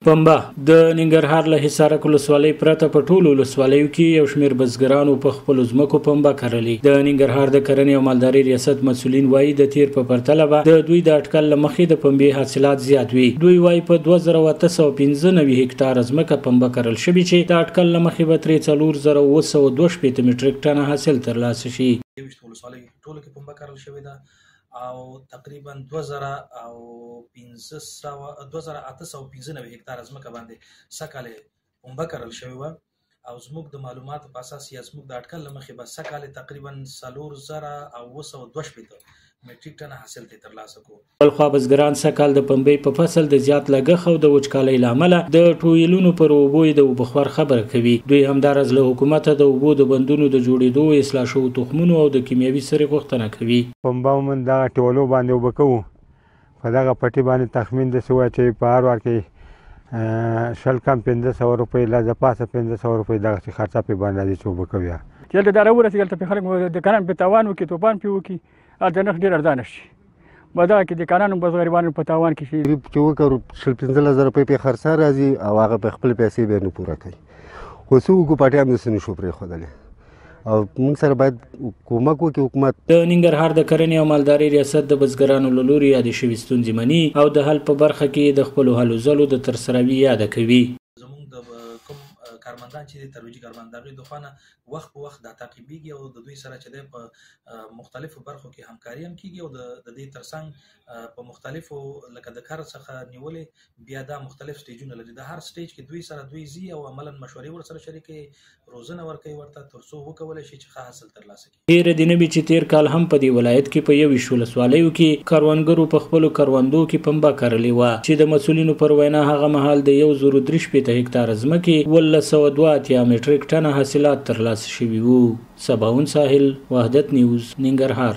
پنبه د ننګرهار له حصارک ولسوالۍ پرته په ټولو ولسوالیو کې یو شمېر بزګرانو په خپلو ځمکو پنبه کرلې. د ننګرهار د کرنې او مالدارۍ ریاست مسؤلین وایي، د تېر په پرتله به د دوی د اټکل له مخې د پنبې حاصلات زیات وي. دوی وایي، په 2895 هکټاره ځمکه پنبه کرل شوې چې د اټکل له مخې به ترې 4762 مټریک ټنه حاصل ترلاسه شي. 21 ولسوالیو ټولو کې پنبه کرل شوې ده او تقریبا 2500 2895 هکتاره ځمکه باندې سږکال پنبه کرل شوې وه او زموږ د معلوماتو په اساس یا زموږ د اټکل له مخې به سږکال تقریبا 4762 مټریک ټنه حاصل ترې ترلاسه کړو. بلخوا بزګران سږکال د پنبې په فصل د زیات لګښت او د وچکالۍ له امله د ټویلونو پر اوبو یې د اوبخور خبره کوي. دوی همداراز له حکومته د اوبو د بندونو د جوړېدو، اصلاح شوو تخمونو او د کیمیاوي سرې غوښتنه کوي. پنبه موږ دغه ټیولو باندې اوبه کوو، په دغه پټي باندې تخمین داسې وایي چې په هر وار کې 20 کم 500 روپۍ، لا د پاسه 500 روپۍ دغسې خرڅه پرې باندې راځي چې اوبه کوي. چې دلته دا راورسېږي، هلته پرې خلک دکانان پرې تاوان وکړي، توپان پرې وکړي، هلته نرخ ډېر ارزانه شي. به دغه کې دکانان بس غریبانو په تاوان کې شي. چې وکړو 20 15 زره روپۍ پرې خرڅه راځي او هغه په خپلې پیسې بیا نه پوره کوي. خو څه وکړو، پټې هم داسې نه شو پرېښودلی او موږ سره باید کومک وکړي حکومت. د ننګرهار د کرنې او مالدارۍ ریاست د بزګرانو له لوري یادې شوې ستونزې مني او د حل په برخه کې د خپلو هلو ځلو د ترسراوي یاده کوي. زموږ د کوم کارمندان چې دي، ترویجي کارمندان، د هغوی د خوا نه وخت په وخت دا تعقیبېږي او د دوی سره چې دی په مختلفو برخو کې همکاري هم کېږي او د دې ترڅنګ په مختلفو لکه د کر څخه نیولې بیا دا مختلف سټیجونه لري، د هر سټیج کې دوی سره دوی ځي او عملاً مشورې ورسره شریکوي، روزنه ورکوي ورته تر څو وکولی شي چې ښه حاصل ترلاسه کړي. هېره دې نه وي چې تېر کال هم په دې ولایت کې په 21 ولسوالیو کې کروندګرو په خپلو کروندو کې پنبه کرلې وه چې د مسؤلینو پر وینا هغه مهال د 1063 هکتاره ځمکې 1782 مټریک ټنه حاصلات ترلاسه شوي وو. سباوون ساحل، وحدت نیوز، ننګرهار.